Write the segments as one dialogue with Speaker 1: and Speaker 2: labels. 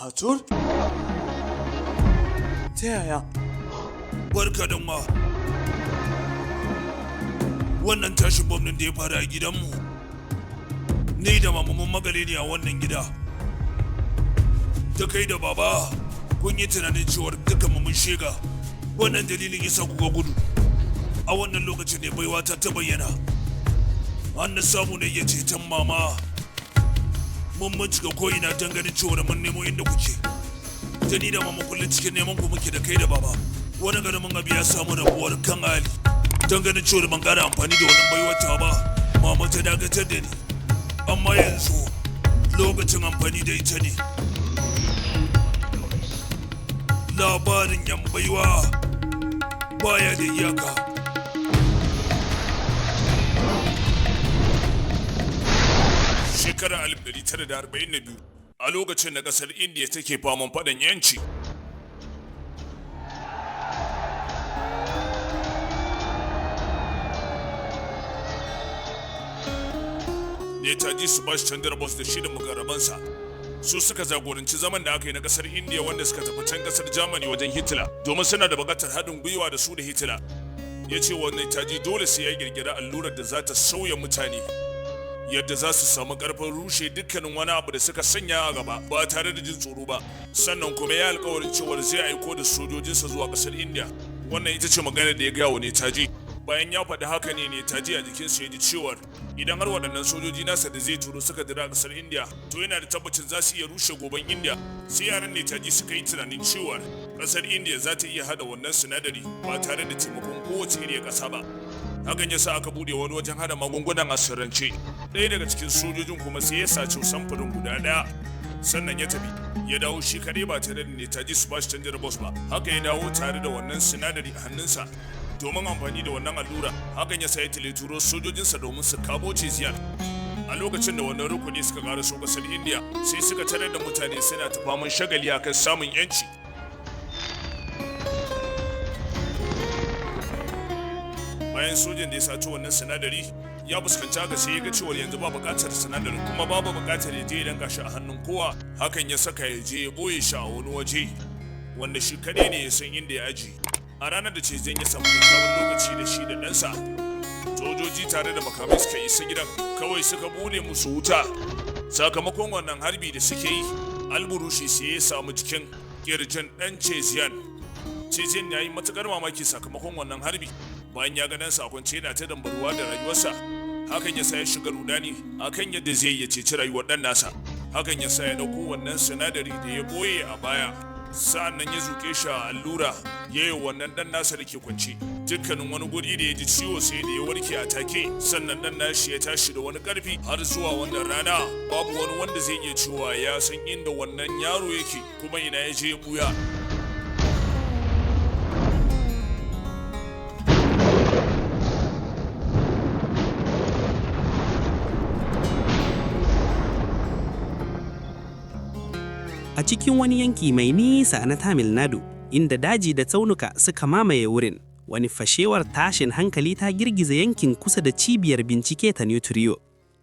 Speaker 1: Bahatur? Ta yaya?
Speaker 2: Barka dan wa. Wannan tashin bom din da ya faru a gidanmu. Ni da mama mun magale ne a wannan gida. Ta kai da baba kun yi tunanin cewar dukkanmu mun shega. Wannan dalilin yasa kuka gudu. A wannan lokacin ne baiwa ta ta bayyana. An na samu na iya ceton mama. Mun bincika ko'ina don ganin cewar mun nemo inda kuke. Ta ni da mama kullum cikin neman ku muke da kai da baba. Wani garin abu ya samu rabuwar kan Ali. Don ganin cewar ban ƙara amfani da wannan baiwar ta ba, mama ta dakatar da ni. Amma yanzu lokacin amfani da ita ne. Labarin yan baiwa baya da iyaka. Shekarar 1942 a lokacin da kasar Indiya take faman faɗan yanci. Netaji Subhash Chandra Bose da shi da mukarrabansa su suka jagoranci zaman da aka yi na kasar Indiya wanda suka tafi can kasar Germany wajen Hitler domin suna da buƙatar haɗin gwiwa da su da Hitler. Ya ce wa Netaji dole sai ya ƙirƙiri allurar da za ta sauya mutane yadda za su samu karfin rushe dukkanin wani abu da suka sanya a gaba ba tare da jin tsoro ba. Sannan kuma ya alkawarin cewar zai aiko da sojojinsa zuwa kasar India. Wannan ita ce magana da ya gaya wa Netaji. Bayan ya faɗi haka ne Netaji a jikinsa ya ji cewar idan har waɗannan sojoji nasa da zai turo suka dira kasar India, to yana da tabbacin za su iya rushe goben India. Sai yaran Netaji suka yi tunanin cewar kasar India za ta iya hada wannan sinadari ba tare da taimakon kowace iriyar ƙasa ba. Hakan ya sa aka bude wani wajen hada magungunan a sirrance. Ɗaya daga cikin sojojin kuma sai ya saci samfurin guda ɗaya, sannan ya tafi ya dawo shi kaɗai ba tare da Netaji Subhash Chandra Bose ba. Haka ya dawo tare da wannan sinadari a hannunsa domin amfani da wannan allura. Hakan ya sa ya turo sojojinsa domin su kamo Ceziyar. A lokacin da wannan rukuni suka karaso ƙasar India, sai suka tarar da mutane suna ta faman shagali akan samun yanci. Bayan sojan da ya saci wannan sinadari ya fuskanci haka, sai ya ga cewar yanzu ba buƙatar sinadarin kuma babu buƙatar ya je ya danka shi a hannun kowa. Hakan ya saka ya je ya boye shi a wani waje wanda shi kaɗai ne ya san inda ya aji. A ranar da Cezan ya samu kyakkyawan lokaci da shi da ɗansa, sojoji tare da makamai suka isa gidan, kawai suka bude musu wuta. Sakamakon wannan harbi da suke yi, alburushi sai ya samu cikin kirjin ɗan Ceziyan. Ceziyan ya yi matuƙar mamaki sakamakon wannan harbi. Bayan ya ga ɗansa a kwance yana ta dambarwa da rayuwarsa, hakan ya sa ya shiga rudani akan yadda zai iya ceci rayuwar ɗan nasa. Hakan ya sa ya ɗauko wannan sinadari da ya ɓoye a baya, sa'an nan ya zuke shi a allura ya yi wannan ɗan nasa da ke kwance. Dukkanin wani guri da ya ji ciwo sai da ya warke a take, sannan ɗan nashi ya tashi da wani ƙarfi. Har zuwa wannan rana babu wani wanda zai iya cewa ya san inda wannan yaro yake kuma ina ya je ya buya.
Speaker 3: A cikin wani yanki mai nisa na Tamil Nadu, inda daji da tsaunuka suka mamaye wurin, wani fashewar tashin hankali ta girgiza yankin kusa da cibiyar bincike ta Nutrio.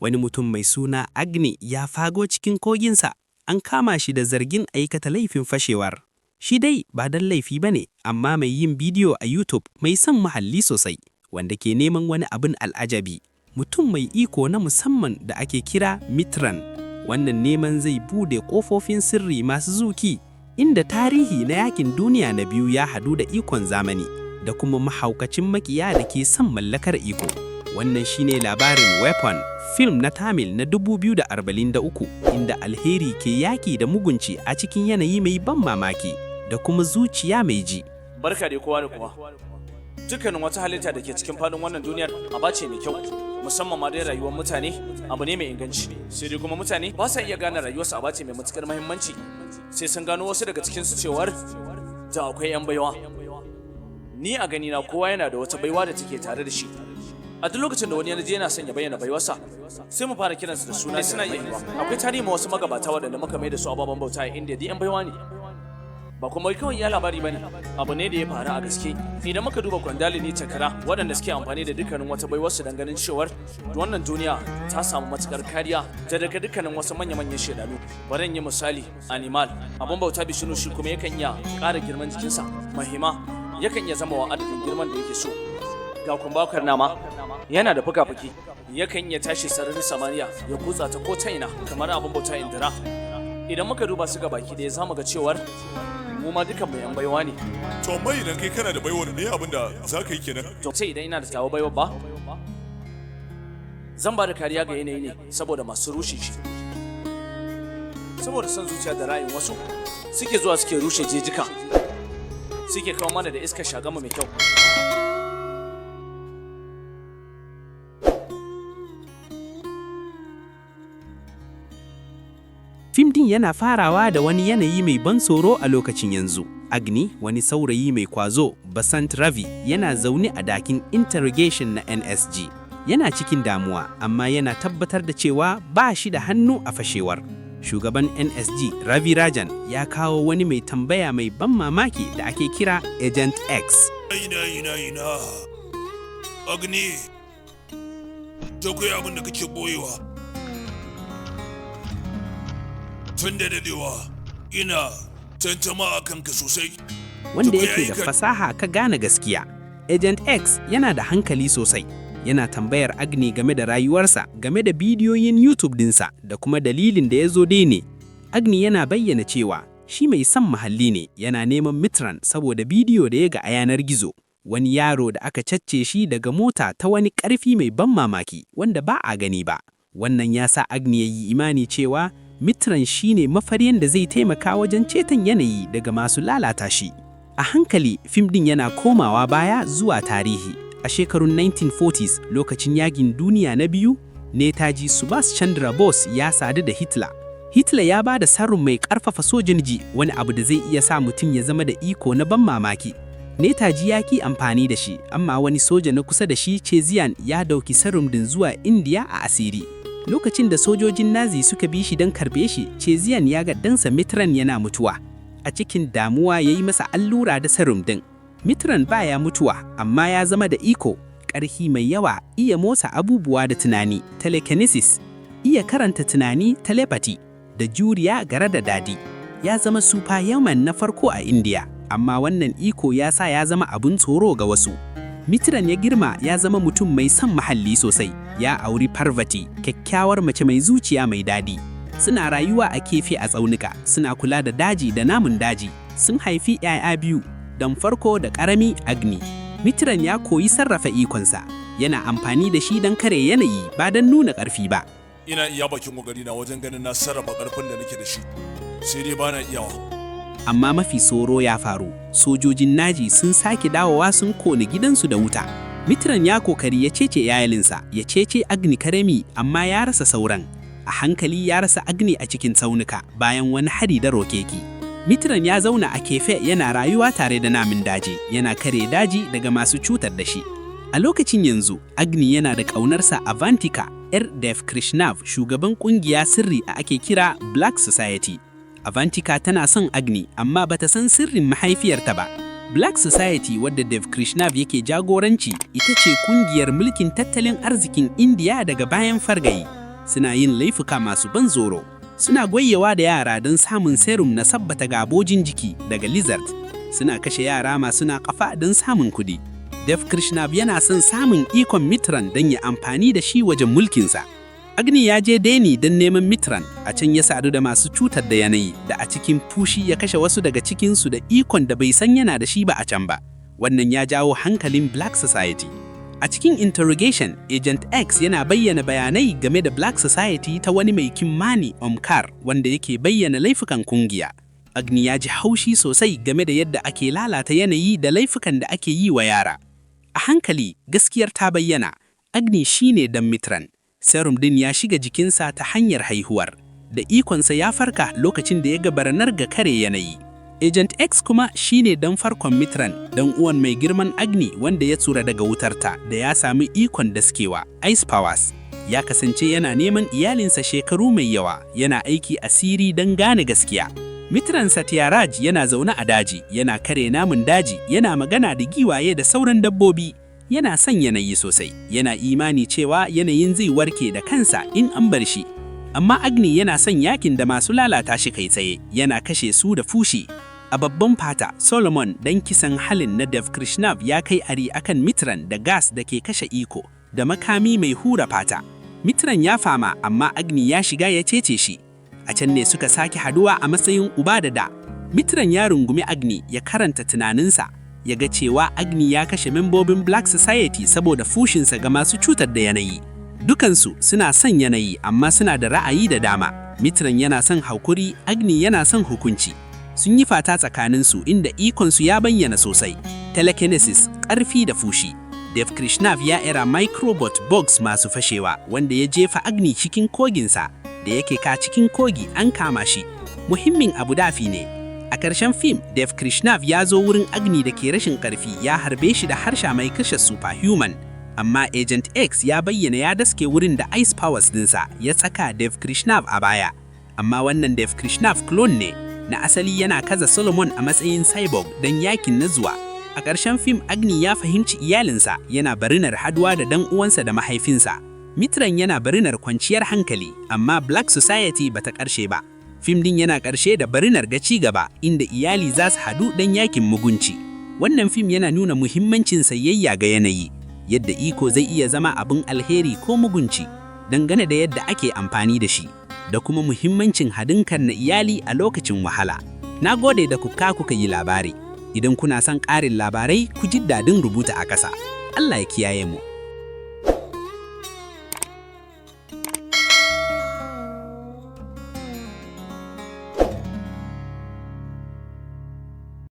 Speaker 3: Wani mutum mai suna Agni ya fago cikin koginsa, an kama shi da zargin aikata laifin fashewar. Shi dai ba dan laifi ba ne, amma mai yin bidiyo a YouTube mai son muhalli sosai, wanda ke neman wani abin al'ajabi. Mutum mai iko na musamman da ake kira Mitran. Wannan neman zai bude ƙofofin sirri masu zuki, inda tarihi na yakin duniya na biyu ya hadu da ikon zamani, da kuma mahaukacin makiya da ke son mallakar iko. Wannan shine labarin Weapon, film na Tamil na 2043, inda alheri ke yaki da mugunci a cikin yanayi mai ban mamaki da kuma zuciya mai ji.
Speaker 1: Barka dai kowa da kowa. Dukkanin wata halitta da ke cikin faɗin wannan duniyar aba ce mai kyau, musamman ma dai rayuwar mutane abu ne mai inganci. Sai dai kuma mutane ba sa iya gane rayuwarsu aba ce mai matukar muhimmanci, sai sun gano wasu daga cikinsu cewar da akwai 'yan baiwa. Ni a gani na kowa yana da wata baiwa da take tare da shi. A duk lokacin da wani ya je yana son ya bayyana baiwarsa, sai mu fara kiransu da suna suna iya yiwa. Akwai tarihi ma wasu magabata waɗanda muka mai da su ababen bauta a Indiya, duk 'yan baiwa ne. Ba kuma wai kawai ya labari bane, abu ne da ya faru a gaske. Idan muka duba kwandali ne takara waɗanda suke amfani da dukkanin wata baiwarsu don ganin cewar wannan duniya ta samu matukar kariya ta daga dukkanin wasu manya-manyan shedanu. Bari in yi misali, animal, abun bauta bishinu shi kuma yakan iya ƙara girman jikinsa, mahima yakan iya zama wa adadin girman da yake so. Ga kumbakar nama yana da fuka-fuki, yakan iya tashi sararin samaniya ya kutsa ta ko ta ina kamar abin bauta indira. Idan muka duba su ga baki ɗaya, zamu ga cewar mu ma dukan mu yan baiwa ne.
Speaker 2: To amma idan kai kana da baiwar, me abin da za ka yi kenan?
Speaker 1: To sai idan ina da tawa baiwa ba, zan ba da kariya ga yanayi ne saboda masu rushe shi. Saboda son zuciya da ra'ayin wasu suke zuwa suke rushe jejika, suke kawo mana da iskar shagama mai kyau.
Speaker 3: Fim din yana farawa da wani yanayi mai ban tsoro a lokacin yanzu. Agni, wani saurayi mai kwazo, Basant Ravi, yana zaune a dakin interrogation na NSG. Yana cikin damuwa, amma yana tabbatar da cewa ba shi da hannu a fashewar. Shugaban NSG, Ravi Rajan, ya kawo wani mai tambaya mai ban mamaki da ake kira Agent X.
Speaker 2: Ina ina ina. Agni. To kai abin da kake boyewa. Tun da dadewa ina tantama a kanka sosai.
Speaker 3: Wanda yake da fasaha ka gane gaskiya. Agent X yana da hankali sosai. Yana tambayar Agni game da rayuwarsa, game da bidiyoyin YouTube dinsa da kuma dalilin da ya zo ne. Agni yana bayyana cewa shi mai son muhalli ne, yana neman Mitran saboda bidiyo da ya ga a yanar gizo. Wani yaro da aka cacce shi daga mota ta wani ƙarfi mai ban mamaki wanda ba a gani ba. Wannan ya sa Agni ya yi imani cewa Mitran shi ne mafaryan da zai taimaka wajen ceton yanayi daga masu lalata shi. A hankali, fim ɗin yana komawa baya zuwa tarihi. A shekarun 1940s, lokacin yakin duniya na biyu, Netaji Subhas Chandra Bose ya sadu da Hitler. Hitler ya ba da serum mai ƙarfafa sojin ji, wani abu da zai iya sa mutum ya zama da iko na ban mamaki. Netaji ya ki amfani da shi, amma wani soja na kusa da shi, Chezian, ya dauki serum din zuwa India a asiri. Lokacin da sojojin Nazi suka bi shi don karbe shi, Chezian ya ga ɗansa Mitran yana mutuwa. A cikin damuwa ya yi masa allura da serum din. Mitran baya mutuwa, amma ya zama da iko, ƙarfi mai yawa, iya motsa abubuwa da tunani, telekinesis, iya karanta tunani, telepathy, da juriya gare da dadi. Ya zama superhuman na farko a India, amma wannan iko ya sa ya zama abin tsoro ga wasu. Mitran ya girma ya zama mutum mai son muhalli sosai. Ya auri Parvati, kyakkyawar mace mai zuciya mai dadi. Suna rayuwa a kefe a tsaunuka, suna kula da daji da namun daji. Sun haifi 'ya'ya biyu, don farko da ƙarami Agni. Mitran ya koyi sarrafa ikonsa, yana amfani da shi don kare yanayi ba don nuna ƙarfi ba.
Speaker 2: Ina iya bakin kokari na wajen ganin na sarrafa karfin da nake da shi. Sai dai bana iyawa.
Speaker 3: Amma mafi tsoro ya faru, sojojin Nazi sun sake dawowa sun kone gidansu da wuta. Mitran ya kokari ya cece iyalinsa, ya cece Agni Karemi, amma ya rasa sauran. A hankali ya rasa Agni a cikin tsaunuka bayan wani hari da rokeki. Mitran ya zauna a kefe yana rayuwa tare da namun daji, yana kare daji daga masu cutar da shi. A lokacin yanzu, Agni yana da ƙaunarsa Avantika, 'yar Dev Krishnav, shugaban ƙungiya sirri a ake kira Black Society. Avantika tana son Agni, amma bata san sirrin mahaifiyarta ba. Black Society, wadda Dev Krishnav yake jagoranci, ita ce kungiyar mulkin tattalin arzikin India daga bayan fargayi. Suna yin laifuka masu ban tsoro. Suna gwayyawa da yara don samun serum na sabbata gabojin jiki daga lizard. Suna kashe yara masu na kafa don samun kudi. Dev Krishnav yana son samun ikon Mitran don ya amfani da shi wajen mulkinsa. Agni ya je Deni don neman Mitran, a can ya sadu da masu cutar da yanayi, da a cikin fushi ya kashe wasu daga cikinsu da ikon da bai san yana da shi ba a can ba. Wannan ya jawo hankalin Black Society. A cikin interrogation, Agent X yana bayyana bayanai game da Black Society ta wani mai kimani Omkar wanda yake bayyana laifukan kungiya. Agni ya ji haushi sosai game da yadda ake lalata yanayi da laifukan da ake yi wa yara. A hankali, gaskiyar ta bayyana. Agni shine dan Mitran. Serum din ya shiga jikinsa ta hanyar haihuwar. Da ikonsa ya farka lokacin da ya ga barnar ga kare yanayi. Agent X kuma shine dan farkon Mitran, dan uwan mai girman Agni wanda ya tsura daga wutarta da ya sami ikon daskewa, Ice Powers. Ya kasance yana neman iyalinsa shekaru mai yawa, yana aiki asiri don gane gaskiya. Mitran Satyaraj yana zaune a daji, yana kare namun daji, yana magana da giwaye da sauran dabbobi. Yana son yanayi sosai, yana imani cewa yanayin zai warke da kansa in an bar shi. Amma Agni yana son yakin da masu lalata shi kai tsaye, yana kashe su da fushi. A babban fata, Solomon dan kisan halin na Dev Krishnav ya kai ari akan Mitran da gas da ke kashe iko, da makami mai hura fata. Mitran ya fama, amma Agni ya shiga ya cece shi. A can ne suka sake haduwa a matsayin uba da da. Mitran ya rungumi Agni, ya karanta tunaninsa, ya ga cewa Agni ya kashe membobin Black Society saboda fushinsa ga masu cutar da yanayi. Dukansu suna son yanayi, amma suna da ra'ayi da dama. Mitran yana son haukuri, Agni yana son hukunci. Sun yi fata tsakaninsu inda ikonsu ya bayyana sosai. Telekinesis, ƙarfi da fushi. Dev Krishnav ya era microbot bugs masu fashewa wanda ya jefa Agni cikin koginsa. Da yake ka cikin kogi, an kama shi. Muhimmin abu dafi ne. A ƙarshen fim, Dev Krishnav ya zo wurin Agni da ke rashin ƙarfi, ya harbe shi da harsha mai kashe superhuman. Amma Agent X ya bayyana, ya daske wurin da Ice Powers dinsa, ya tsaka Dev Krishnav a baya. Amma wannan Dev Krishnav clone ne, na asali yana kaza Solomon a matsayin cyborg don yakin na zuwa. A ƙarshen fim, Agni ya fahimci iyalinsa, yana barinar haduwa da dan uwansa da mahaifinsa. Mitran yana barinar kwanciyar hankali, amma Black Society bata ƙarshe ba. Fim din yana ƙarshe da barinar ga ci gaba inda iyali za su hadu don yakin mugunci. Wannan fim yana nuna muhimmancin sayayya ga yanayi, yadda iko zai iya zama abin alheri ko mugunci, dangane da yadda ake amfani da shi, da kuma muhimmancin haɗin kan na iyali a lokacin wahala. Na gode da kuka yi labari. Idan kuna son ƙarin labarai, ku ji daɗin rubuta a ƙasa. Allah ya kiyaye mu.